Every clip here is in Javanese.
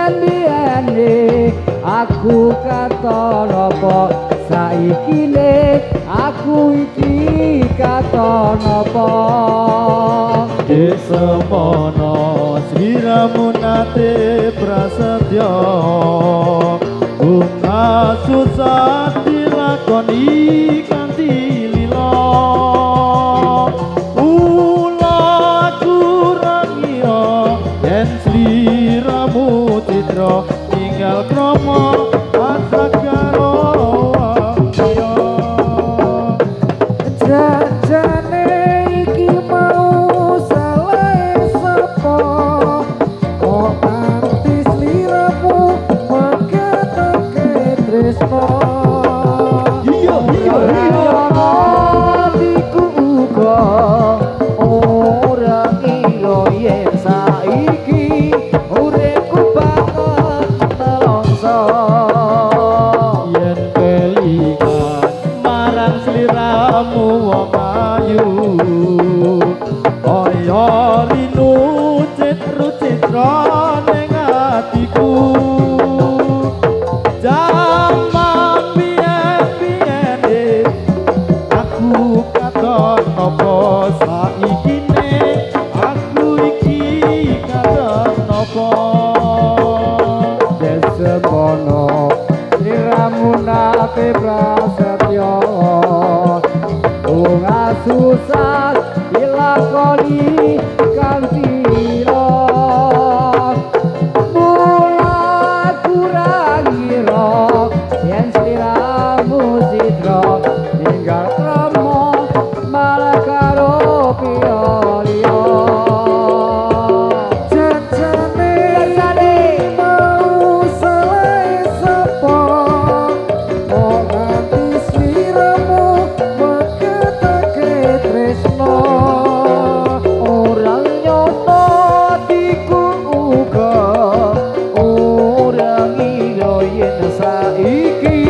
biyen-biyene aku katon apa saiki ne aku iki katon apa. Desemono sliramu nate prasetya bunga susah dilakoni kanthi lila ula kurang ngira yen sliramu citra tinggal krama pasrah karo wong liya. Jajane iki mau salah sapa kok nganti sliramu maketake tresno. Iya iya iya atiku uga ora ngira yen saiki uripku banget nelongso. Yen kelingan marang sliramu wong ayu kaya linu citru citra ning atiku. Jaman biyen-biyene aku katon apa saiki ne aku iki katon apa. Desemono sliramu nate prasetya bunga susah dilakoni kanthi lila mula kurang ngira yen sliramu citra ninggal krama malah karo piya liya. Jajane mau salah sapa kok nganti sliramu maketake tresno. Ora nyono atiku uga ora ngira yen saiki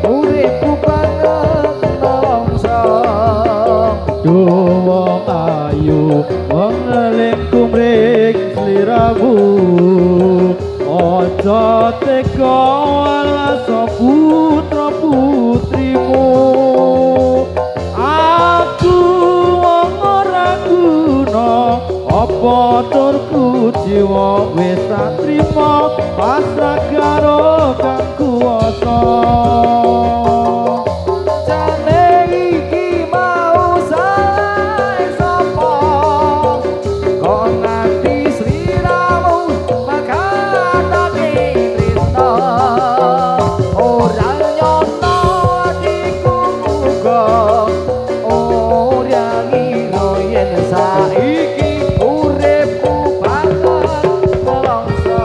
uripku banget nelongso. Duh wong ayu wong eling kumring sliramu aja tega alaso putra putrimu. Aku wong ora guna apa turku jiwa wis tak trima pasrah karo kang kuwasa. Jane iki mau salah sapa kok nganti sliramu makatake tresno. Ora nyono atiku uga ora ngira yen saiki uripku banget nelongso.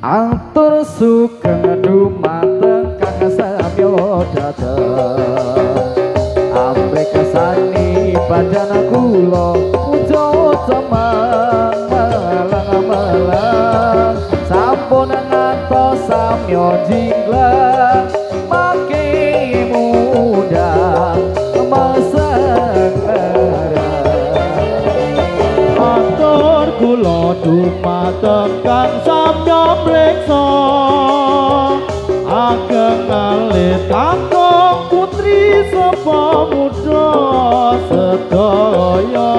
Atur sugeng dumateng kang samya dhateng amrih kesani badan kula puja temeng melang-melang sampun ngantos samya jinglang mangke mundhak meseng Atur kula dumateng kang samya mreksa ageng alit kakung putri sapa muda sedaya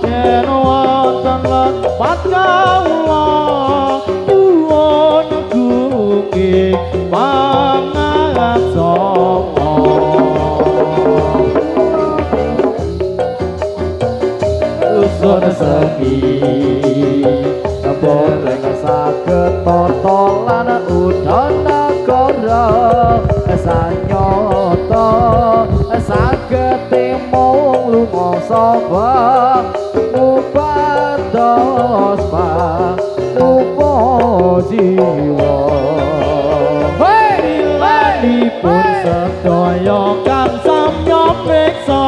yen wonten lepat kawula nyuwun agunge pangaksama. Dusun sepi boten saged tata lan udan negara sanyata saged mung lunga sapa mupados panupa. jiwa. Wilanipun sedaya kang samya mriksa,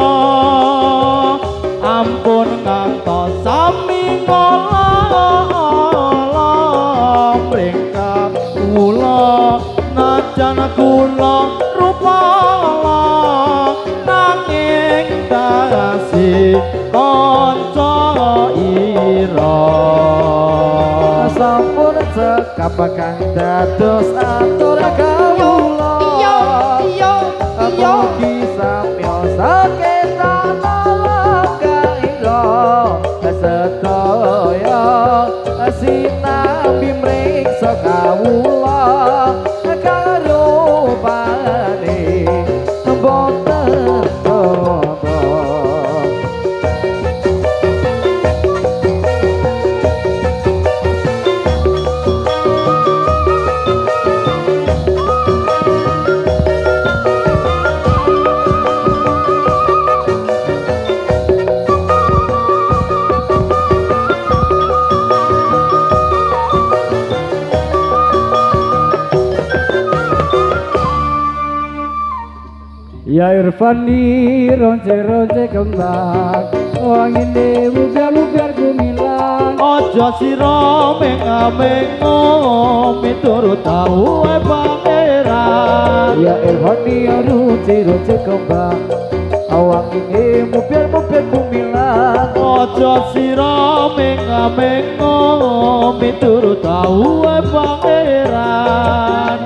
ampun ngantos sami ngolah-olah mring kawula, najan kula rupa nanging tasih kanca ira. Sampun cekap kang dados atur kawula, mugi samya saketan kaira sedaya sinambi mriksa kawula karupane boten toba. Ya Irfani ronce-ronce kembang, wangine luber-luber gumilang. Aja sira menga-mengo miturut dawuhe pangeran. Ya Irfani ronce-ronce kembang, wangine luber-luber gumilang. Aja sira menga-mengo miturut dawuhe pangeran.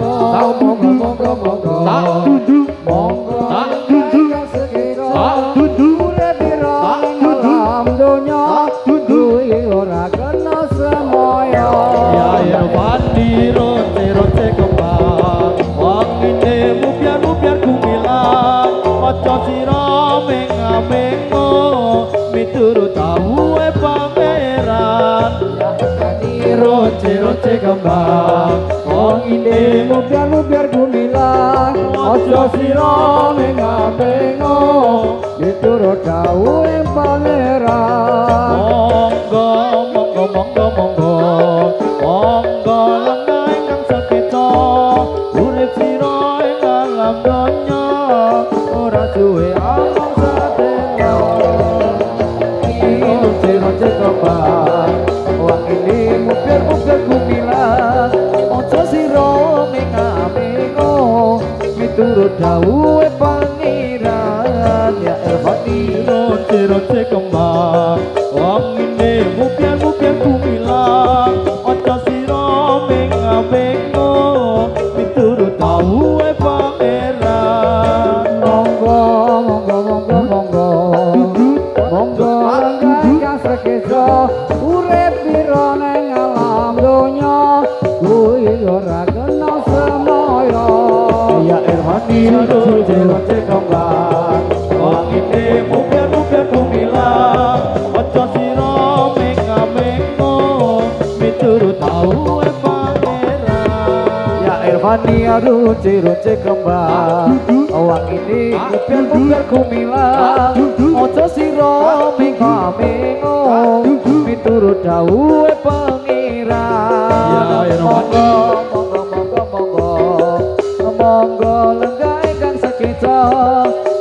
Monggo monggo monggo tak dudu monggo tak dudu tak dudu urip ira alam donya duwe ora kena semoyo. Ya Irfani ronce-ronce kembang, wangine mubyar-mubyar gumilang. Aja sira menga-mengo miturut dawuhe pangeran. Ya Irfani Ronce-ronce kembang, wangine mubyar-mubyar gumilang. Aja sira menga-mengo miturut dawuhe pangeran. Monggo monggo monggo monggo monggo lenggah ingkang sekeca, urip sira ing alam donya ora suwe amung sedelo. Ronce-ronce kembang, wangine mubyar-mubyar gumilang. Aja sira menga-mengo miturut dawuhe pangeran. Ya Irfani Ronce-ronce kembang, wangine mubyar-mubyar gumilang. Aja sira menga-mengo miturut dawuhe pangeran. Monggo monggo monggo monggo monggo lenggah ingkang sekeca, urip pira ning alam donya kuwi ora kena semoyo. Ya Irfani ronce-ronce kembang, wangine mubyar-mubyar gumilang. Aja sira menga-mengo miturut dawuhe pangeran. Ya Irfani ronce-ronce kembang, wangine mubyar-mubyar gumilang. Aja sira menga-mengo miturut dawuhe pangeran. Ya Irfani Monggo monggo monggo monggo lenggah ingkang sekeca,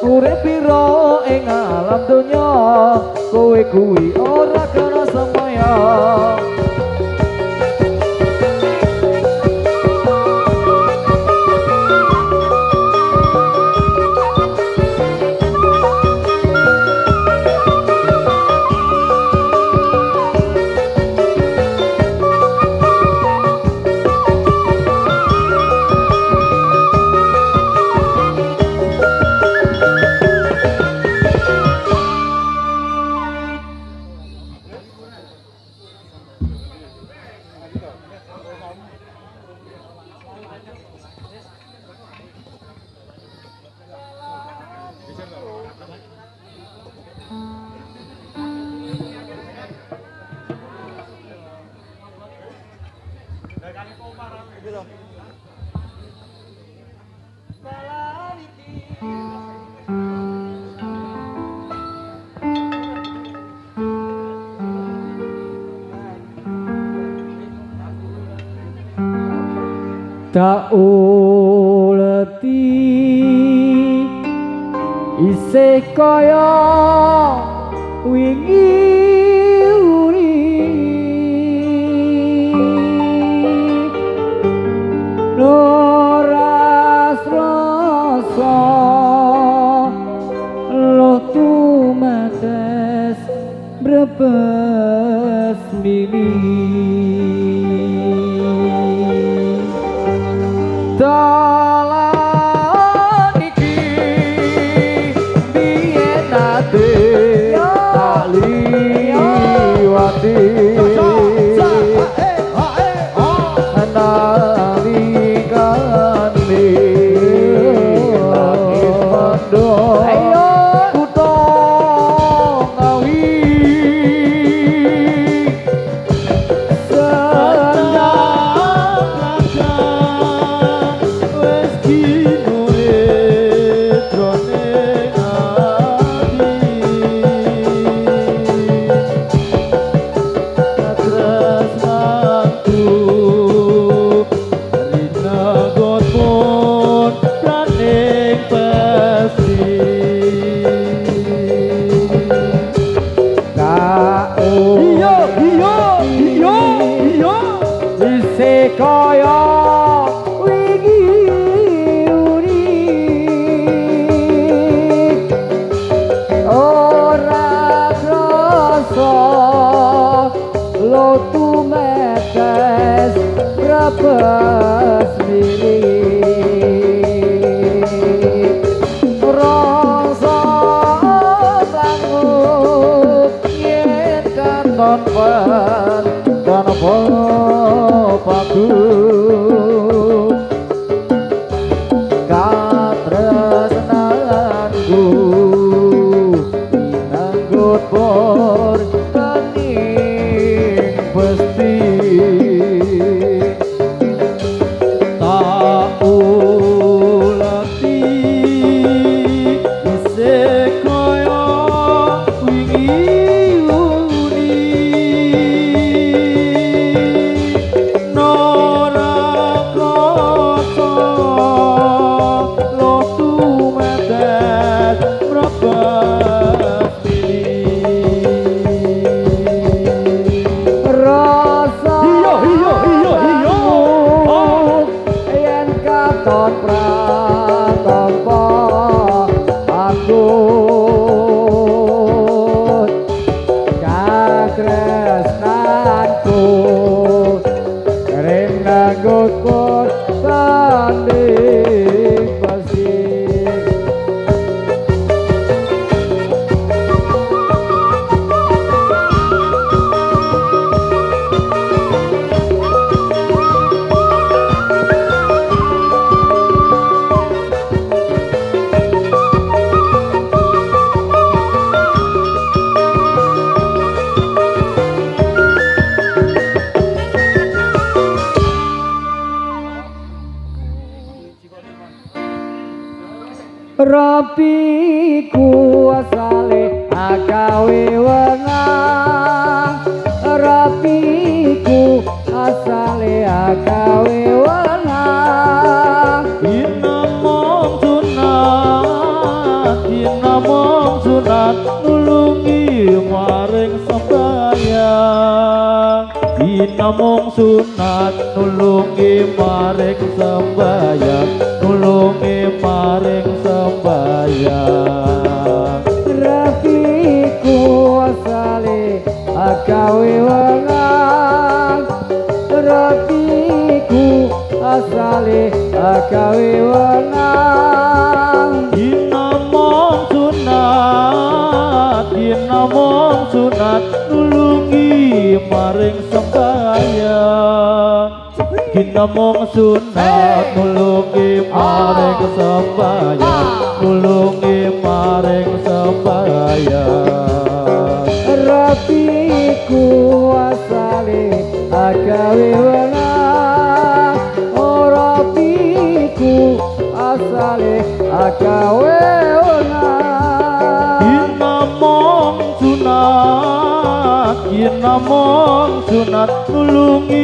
urip pira ing alam donya kowe kuwi ora kena semaya. Tak uleti isih kaya wingi uri ora rasa lo tumetes brebes mili dalan iki biyen nate tak liwati nalikane langit mendung kutha Ngawi kaya wingi uri ora krasa lo tumetes brebes mili rasa bangun yen katon tanpa pagu katresnanku pinanggut bor kaning pesti tak ulati isih kaya wingi uri ora krasa lo tumetes brebes mili rasa iya iya iya iya yen katon pratampa aku katresnanku renanggut banding pasir. Rapiku asale agawe wenang, rapiku asale agawe wenang. Dinamong sunat, dinamong sunat nulungi maring sembahyang. Dinamong sunat nulungi maring sembahyang, nulungi maring sembahyang. Rapiku asale agawe wenang, rapiku asale agawe wenang. Dinamong sunat, dinamong sunat nulungi maring sembahyang. Dinamong sunat nulungi maring sembahyang, nulungi maring sembahyang. Rapiku asale agawe wenang, oh rapiku asale agawe wenang. Dinamong sunat, dinamong sunat nulungi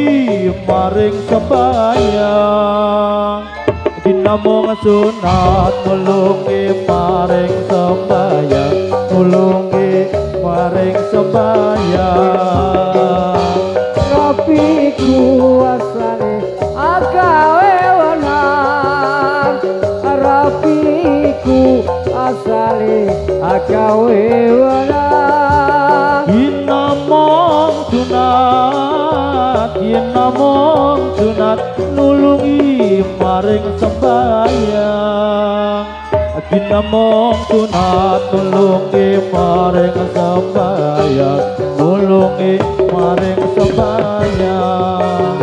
maring sembahyang. Ginamung sunat nulungi maring sembahyang, nulungi maring sembahyang. Rapiku asale agawe wenang, rapiku asale agawe wenang. Ginamung sunat, ginamung sunat nulungi maring sembahyang. Ginamung sunat nulungi maring sembahyang, nulungi maring sembahyang.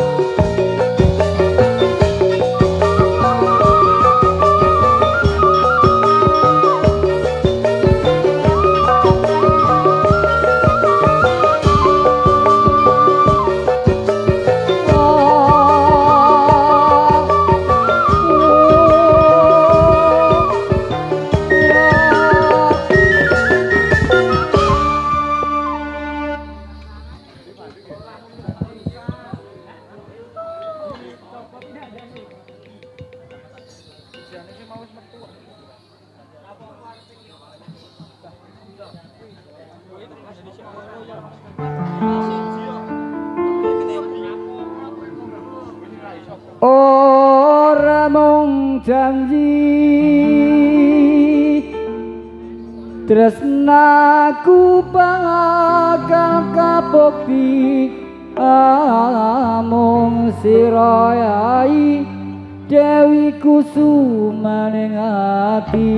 Ora mung janji tresnaku bakal kabukti, amung sira yai Dewi Kusumaning ati.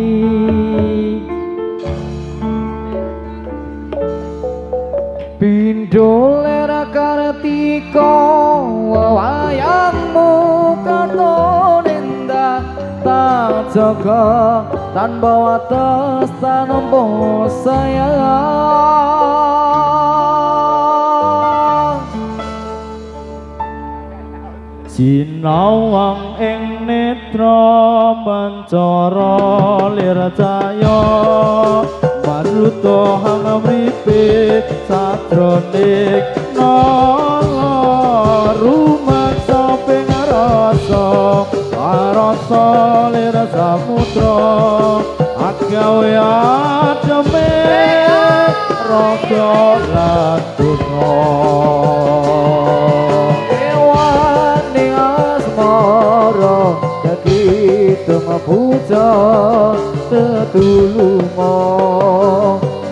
Pindho ler kartika wayangmu katon endah tak jaga tanpa wates tanpa sayang. Sinawang ing netra mancara lir cahya maruta hang mripe sajroning nala rumangsa ping rasa rasa lir samudra agawe ademe raga lan donya. Puja tetulunga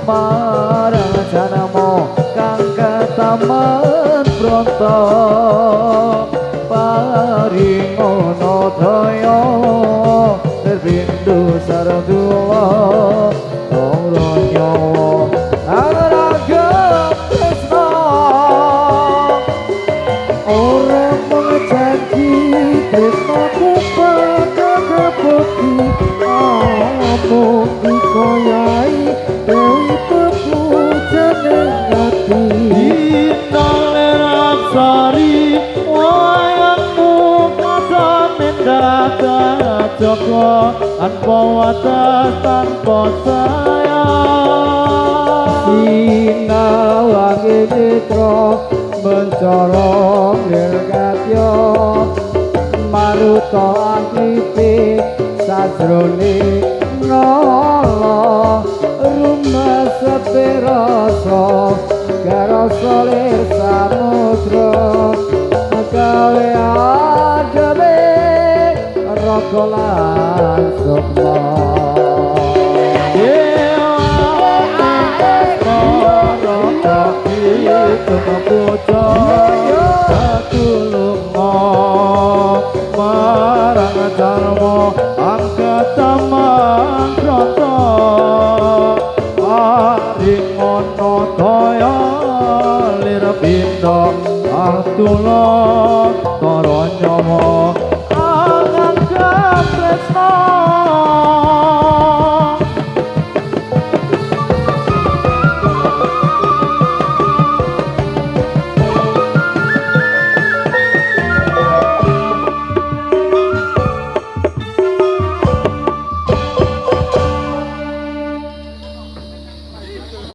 marang janama kang ketaman bronto paringono daya terbindu sareng dula ora nyawa raga tresna. Ora mung janji tresnaku amung dikoyai Dewi pepujane ati. Dina lerapsari wayangmu katon endah jaga tanpa wates tanpa sayang. Sinawange netra mencara lir kadya maruta angkripe sajroning nala rumesepe rasa garasa lir samudra gawe ademe raga lan sukma. Marang dharma angkataman krata paringono daya lir pinda atula tara nyawa angan tresna.